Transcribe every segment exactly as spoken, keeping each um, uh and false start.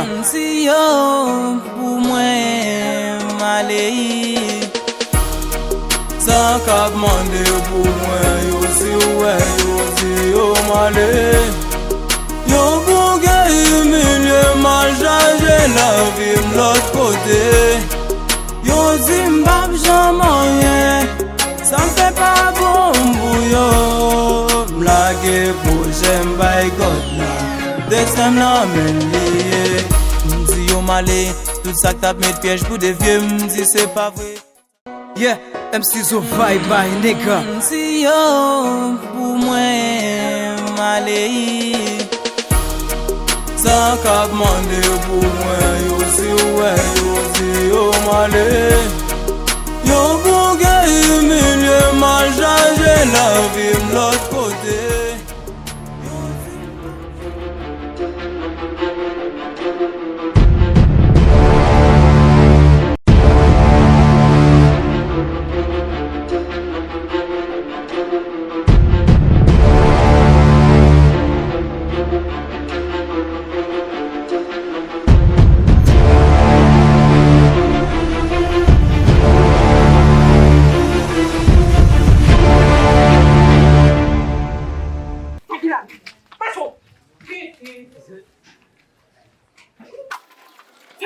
Di yo pou mwen m ale. Sa k ap mande pou mwen, yo di w wè, yo di yo m ale. Yo bouke, imilye m, al chache lavi m lòt kote. Yo di m p ap janm anyen. Sa m fè pa bon pou yo. M lage pwojè m bay God la. Desten m nan men li ye. M di yo m ale. Tout sa k t ap met pyèj pou devye m, m di se pa vre. Yeah, M C Zo vibe by nigga. M di yo pou mwen m ale. Sa k ap mande pou mwen, yo di w wè, yo di yo m ale. Yo bouke, imilye m, al chache lavi m lòt kote.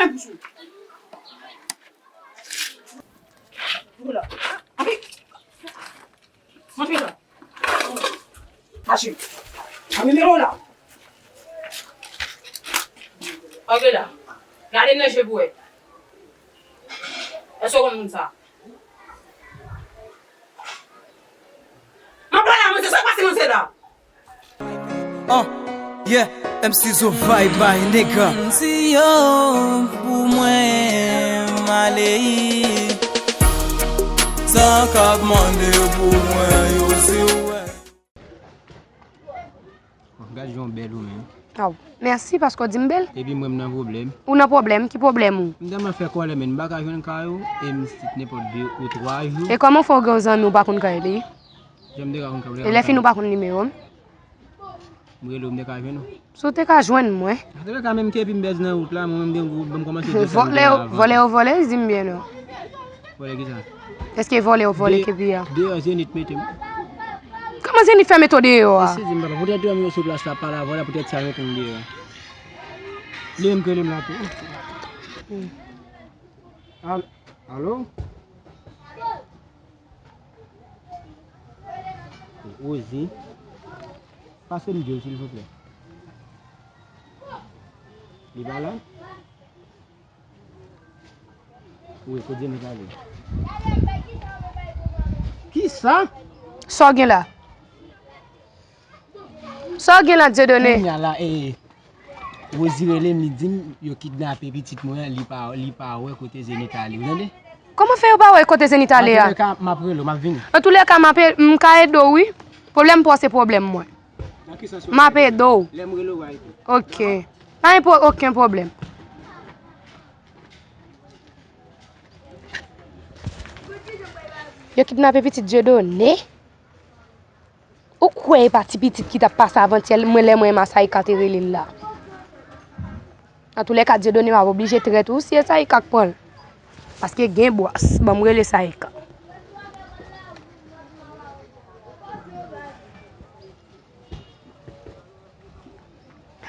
Fè bouch ou. Vwala. Antre. Antre la. Mache. Antre la. Antre la. Gade m nan je pou wè. Èske w konn moun sa? M ap pale a manzè, sa k pase manzè la? Uh, yeah, M C Zo vibe by nigga. M di yo pou mwen m ale. Sa k ap mande pou mwen, yo di w wè. Gad jan w bèl ou menm. Aw, mèsi paske w di m bèl. Epi mwen m nan pwoblèm. Ou nan pwoblèm? Ki pwoblèm ou? M tèlman fè kòlè, men m pa ka jwenn kay ou, e m sit nenpòt de ou twa jou. E kòman fè w gen yon zanmi ou pa konn kay li? Jan m te ka konn kay ou. E lè fini ou pa konn nimewo m? M rele w, m te ka jwenn ou. Si w te ka jwenn mwen. Antoulèka, menm ke epi m bèz nan wout la, mwen menm gen gwo, m kòmanse desann. Vòlè, vòlè ou vòlè, di m byen non. Vòlè kisa? Èske vòlè ou vòlè kepi a? Deyò Zenith mete m. Kòman Zenith fè mete w deyò a? Li sezi m papa, poutèt yo menm yo sou plas la, pa la vòlè, poutèt sa yo mete m deyò. Li menm k rele m la tou. Hmm. Al-, alo? Ozi. Pase m di l, silvouplè. Li pa la? Wi, kote Zenith ale? Kisa? Sa w gen la? Sa w gen la, Dieudonné? Kounya la, e, Rosie rele m, li di m yo kidnape pitit mwen an, li pa, li pa wè kote Zenith ale, ou tande? Kòman fè yo pa wè kote Zenith ale a? Antoulèka, m ap rele w, m ap vini. Antoulèka, m ap, m ka ede w, wi. Pwoblèm pa w se pwoblèm mwen. M ap ede w. Lè m rele w, w a ede. Ok. Pa gen pwo-, okenn pwoblèm. Yo kidnape pitit Dieudonné. Ou kwè e pa ti pitit ki t ap pase avantyè, mwen, lè mwen menm a Saïka te rele l la? Antoulèka, Dieudonné m ap oblije trèt ou si e Saïka k pran l. Paske gen bwòs, ban m rele Saïka.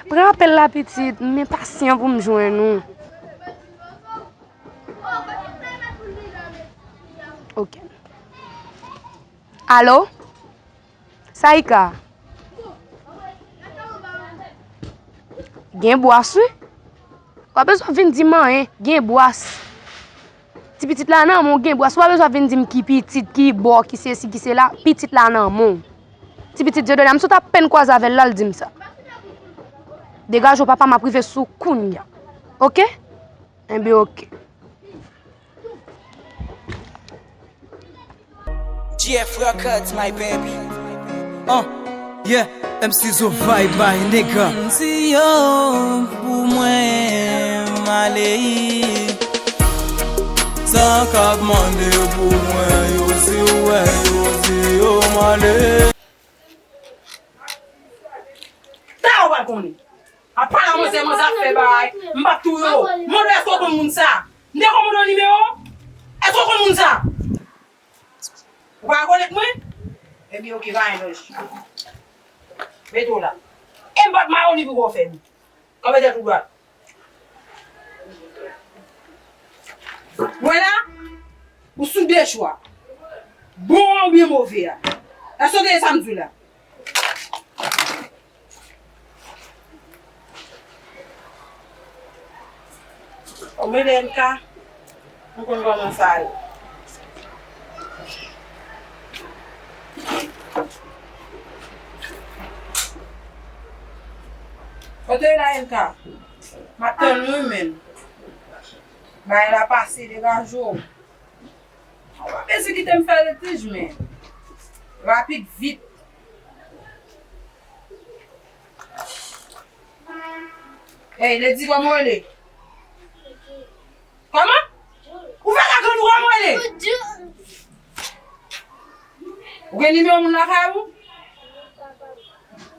Pran apèl la pitit, m enpasyan pou m jwenn ou. Ok. Alo? Saïka? Gen bwòs wi. W pa bezwen vin di m anyen, gen bwòs. Ti pitit la nan men w, gen bwòs. W pa bezwen vin di m ki pitit, ki bò, ki sesi, ki sela. Pitit la nan men w. Ti pitit Dieudonné, m sot apèn kwaze avè l la, l di m sa. Degaje w papa, m ap rive sou kounya. Ok? Enben ok. G F Records, my baby. Uh, yeah, M C Zo vibe by nigga. M di yo pou mwen m ale. Sa k ap mande pou mwen, yo di w wè, yo di yo m ale. Sa yo pral konnen. Ap pale a manzè, manzè ap fè bagay. M p ap touye w. Mande w èske w konn moun sa? M te konn mande w nimewo? Èske w konn moun sa? Ou pa rekonèt mwen? Ebyen, oke, pa gen danje. Mete w la. E m p ap mare w ni pou w fè m. Kanpe tèt ou dwat. Mwen la, ou sou de chwa. Bon an oubyen move a. Èske w tande sa m di w la? Mwen le N K, m konn kòman sa ye. Kote w ye la N K? M ap tann ou wi menm. Bagay la pase, degaje w. Ou pa bezwen kite m fè letij, men. Rapid, vit. Ey, Lady, kòman w rele? Kòman? Ou fè ka grann ou, kòman w rele? Ou gen nimewo moun lakay ou?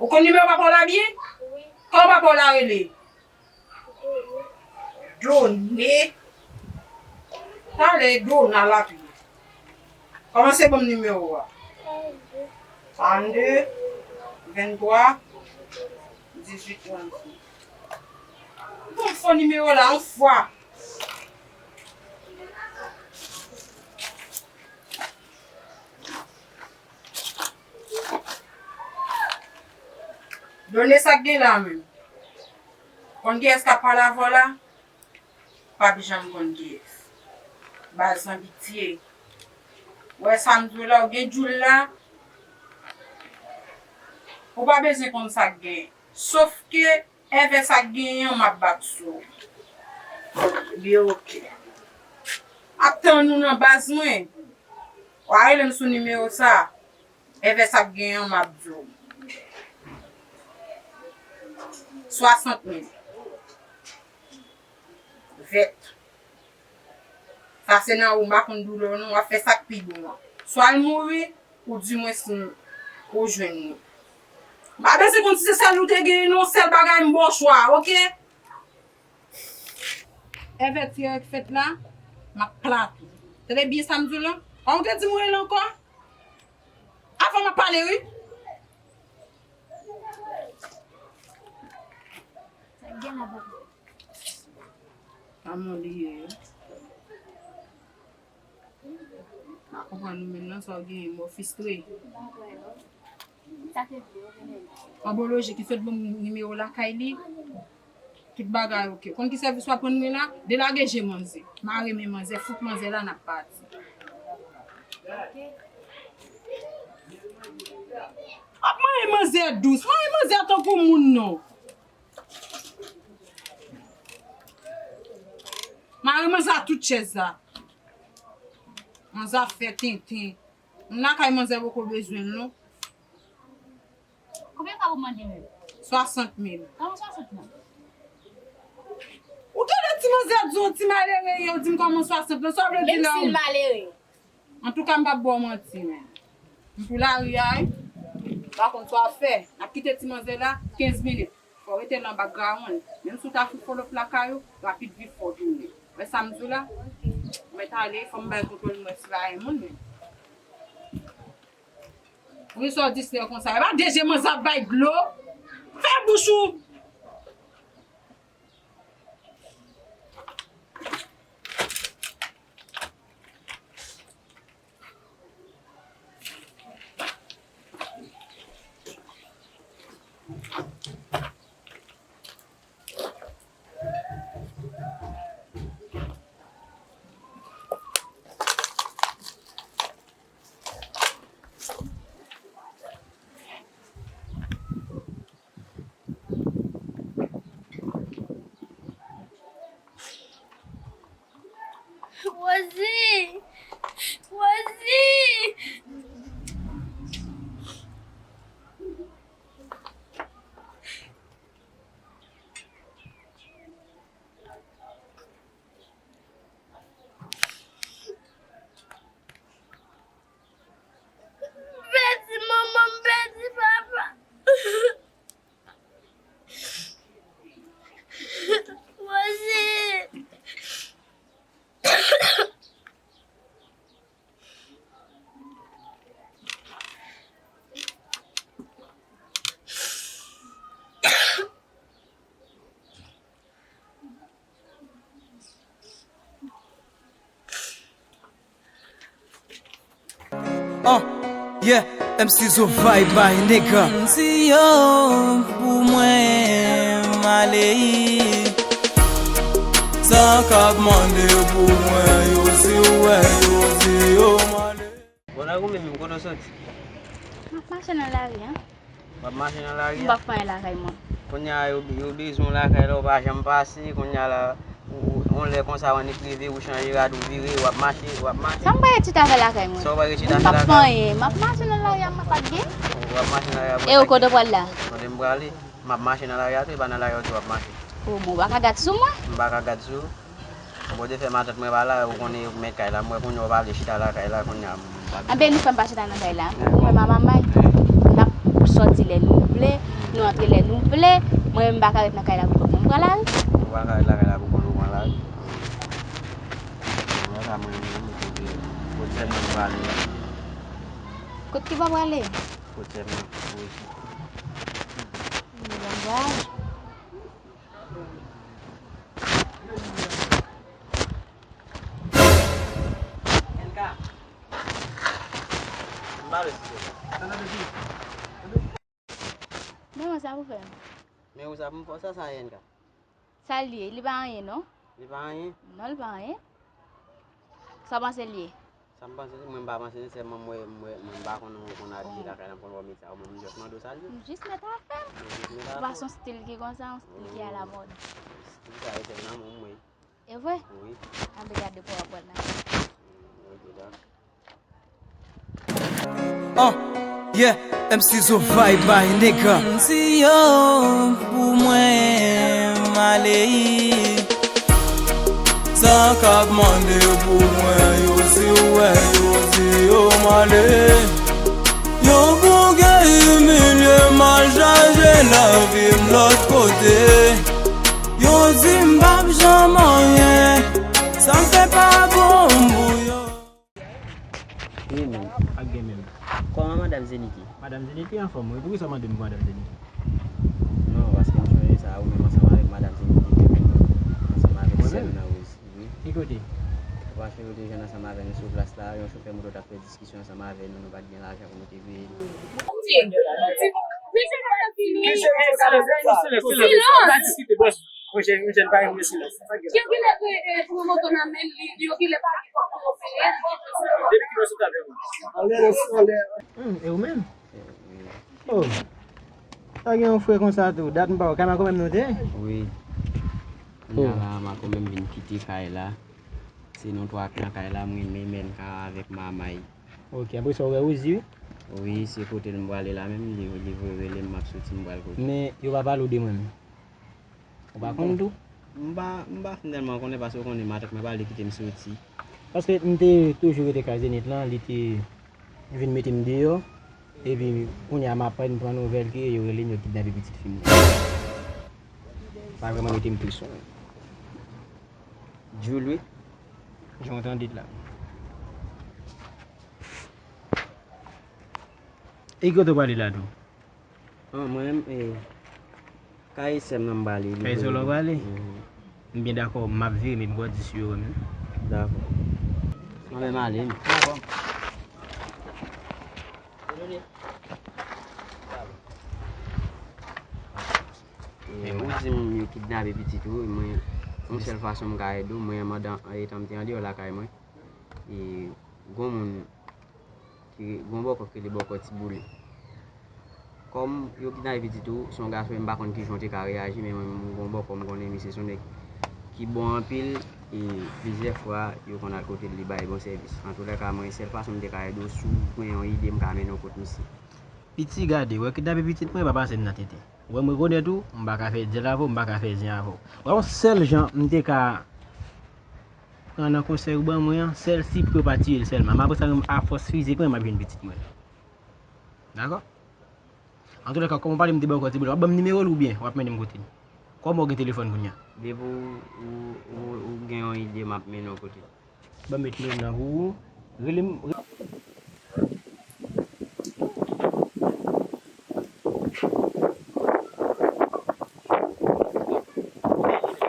Ou konn nimewo papa w la byen? Kòman papa w la rele? Done. Talè, Dona la tou. Kòmanse ban m nimewo a. Trannde, venntwa, dizuit, trannsis. Bon, fò nimewo la, yon fwa. Done, sa k gen la menm? Konn kiyès k ap pale avè w la? P ap janm konn kiyès. Baz san pitye. Ou wè sa m di w la, ou gen djoul la. Ou pa bezwen konn sa k gen. Sof ke envè sa k genyen an, m ap bat sou ou. Li oke. Ap tann ou nan baz mwen. W a rele m sou nimewo sa. Envè sa k genyen an, m ap di w. Swasant mil. Vèt. Sa se nan ou, m pa konn doulè w non, w ap fè sa k pi bon an. Swa l mouri, ou dimwens ou jwenn li. M pa bezwen konn si se sèl ou te genyen non, sèl bagay m ba w chwa, oke? Envè ti yo k fèt la, m ap plat ou. Tande byen sa m di w lan? Kòman w te di m rele ankò? Avan m ap pale wi. Sa k gen la papa? Kòman li ye? Pa konprann ou menm non, sa w genyen, mò fistre. Sa te di yo genyen. Anbo loje ki sot ban m nimewo lakay li. Tout bagay oke. Konn ki sèvis w ap rann mwen la? Delage je manzè. Mare men manzè, fout manzè la, n ap pati. Ap mare manzè dous. Mare manzè tankou moun non. Mare manzè a tout chèz la. Manzè ap fè tenten. Moun lakay manzè poko bezwen l non. Konbyen sa pou mande menm? Swasant mil. Kòman swasant mil? Ou tande ti manzè di w ti malere ye, ou di m kòman swasant mil. Sa w vle di la? Menm si l malere. Antouka, m p ap ba w manti, men. M pou lari a, wi. M pa konn sa w ap fè. N ap kite ti manzè la kenz minit. Fò w rete nan background. Menm si w ta fout follow up lakay ou, rapid vit fò w tounen. Wè sa m di w la? Ou mèt ale, fò m bay kontwòl mwen si pa gen moun, men. Wi, sa w distrè konsa. E pa de je manzè ap bay dlo. Fè bouch ou. Uh, yeah, M C Zo vibe by nigga. Si yo pou mwen m ale. Sa k ap mande pou mwen yo, si w wè yo, di yo m ale. Bon, nan goumen menm, kote w soti? M ap mache nan lari a. W ap mache nan lari a? M p ap fè anyen lakay mwen. Kounye a, yo, yo bezwen w lakay la, ou pa janm pase. Kounye a la, ou, ou, yon lè konsa, w annik rive, ou chanje rad, ou vire, w ap mache, w ap mache. Sa m pral ret chita fè lakay mwen? Sa w pral ret chita fè lakay? M p ap fè anyen. M ap mache nan lari a, mwen pa t gen. W ap mache nan lari a, e ou kote w pral la? Kote m prale? M ap mache nan lari a tou, e pa nan lari a w di w ap mache. O, bon, ou pa ka gad sou mwen? M pa ka gad sou ou. Bon, de fè matant mwen pa la, ou konnen yo k mèt kay la. Mwen kounye a w pale chita lakay la, kounye a m pa. Anben nou fè m pa chita nan kay la. Ou menm a manmay. N ap sòti lè nou vle, nou antre lè nou vle. Mwen menm m pa ka ret nan kay la pou kont mwen, m pran lari. Ou pa ka ret lakay la pou kont ou pran lari? Mwen sa mwen menm, kote, kote sè mwen prale la. Kot ki pa prale? Kot sè mwen, wi. Bon vwayaj. Manman, sa pou fè? Men ou sa pou m fè sa, sa N K? Sa l ye? Li pa anyen, non. Li pa anyen? Non, li pa anyen. Sa w panse l ye? Sa m panse, mwen m pa panse, sèlman mwen, mwen, mwen m pa konn, mwen konn abiye lakay la, m konn wè m met sa, mwen m just mande w sa l ye. M jis met afè m. Ou jis met afè w. Ou pa se yon stil ki konsa, yon stil ki alamòd. Stil sa yo sèlman mwen m wè. E vre? Wi. Anben gade pou w ap wè l nan. Ok, dakò. Uh, yeah, M C Zo vibe by nigga. Si yo pou mwen m ale. Sa k ap mande pou mwen yo, si w wè yo, di yo m ale. Yo bouke imilye m al chache lavi m lòt kote. Yo di m p ap janm anyen, sa m fè pa bon pou yo. Wi, men. Ak gen menm. Kòman madanm Zenith ye? Madanm Zenith li anfòm, wi. Poukisa w mande m pou madanm Zenith? Non, paske m sonje sa, ou menm ansanm avèk madanm Zenith li te vin ansanm avèk sè m nan Rosie, wi. Ki kote? Ou pa sonje ou te jwenn ansanm avè nou sou plas la, yon chofè moto t ap fè diskisyon ansanm avè nou, nou pa t gen lajan pou nou te peye li. Silans! Silans! Yo genlè, eh, eh, pran moto nan men li, yo genlè pa gen kòb pou yo peye l. Depi kilè w sot avè mwen? Anlè, anlè. Hmm, e ou menm? Oh. Sa gen yon frè konsa tou. Dat m pa wè. Kay Makomè m nou te? Wi. Kounye a la, Makomè m vin kite kay la. Se nou twa k nan kay la, mwen, Menmenka avèk Mamay. Ok, apre sa, ou wè Rosie, wi? Wi, se kote l m prale la menm, li, li voye rele m, m ap soti, m pral kote. Men, yo pa pale w de mwen menm? Ou pa konn tou? M pa, m pa fin tèlman konnen paske ou konnen matant mwen pa vle kite m soti. Paske m te toujou rete kay Zenith lan, li te vin mete m deyò. Epi kounye a m aprann pran nouvèl ke yo rele m, yo kidnape pitit fi m nan. Sa vrèman mete m tris, wi. Jules, wi. Jan w tande l la. E kote w prale la tou? Ah, mwen menm, eh, kay sè m nan m prale. Kay sè w la w prale? Mhm. M byen dakò, m ap vire, men m pral di si yo wè m. Dakò. Mwen menm ale m. Dakò. Eh, ou di m yo kidnape pitit ou, mwen, yon sèl fason m ka ede w, mwen, pandan, etan m te andeyò lakay mwen, e, gon moun ki, gon bòkò ki rele bòkò Ti Boule. Kòm yo kidnape pitit ou, se yon gason, m pa konn kijan w te ka reyaji, men mwen, m gon bòkò, m konnen misye se yon nèg ki bon anpil, e plizyè fwa, yo konn al kote l, li bay bon sèvis. Antoulèka, mwen, sèl fason m te ka ede w, si w gen yon ide, m ka mennen w kot misye. Piti gade, wè kidnape pitit mwen, pa pase m nan tenten. Wè m rekonèt ou, m pa ka fè dyòl avè w, m pa ka fè zen avè w. Wè yon sèl jan m te ka pran nan konsèy ou ban mwen an, sèl si pou yo pa tiye l sèlman. Men apre sa, menm afòs fizik mwen, m ap jwenn pitit mwen. Dakò? Antoulèka, kòm ou pale m de bòkò Ti Boule, w ap ban m nimewo l oubyen w ap mennen m kote l? Kòman w gen telefòn kounye a? Depi w, w, w, w gen yon ide, m ap mennen w kote l. Ban m met nimewo m nan pou ou. Rele m.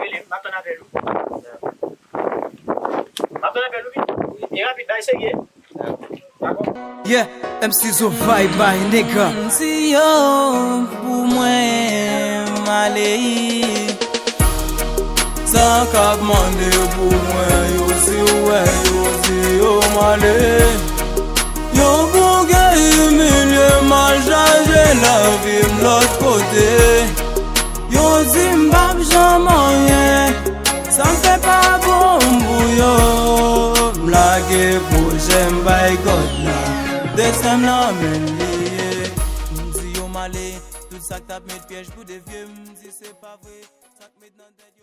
Rele m, m ap tann apèl ou. M ap tann apèl ou, wi. E rapid, bay serye. Dakò. Yeah, M C Zo vibe by nigga. M di yo pou mwen m ale. Sa k ap mande pou mwen, yo si w wè, yo di yo m ale. Yo bouke imilye m al chache lavi m lòt kote. Yo di m p ap janm anyen, sa m fè pa bon pou yo. M lage pwojè m bay God la, desten m nan men li ye. M di yo m ale, tout sa k t ap met pyèj pou devye m, di se pa vre. Sa k met nan tèt yo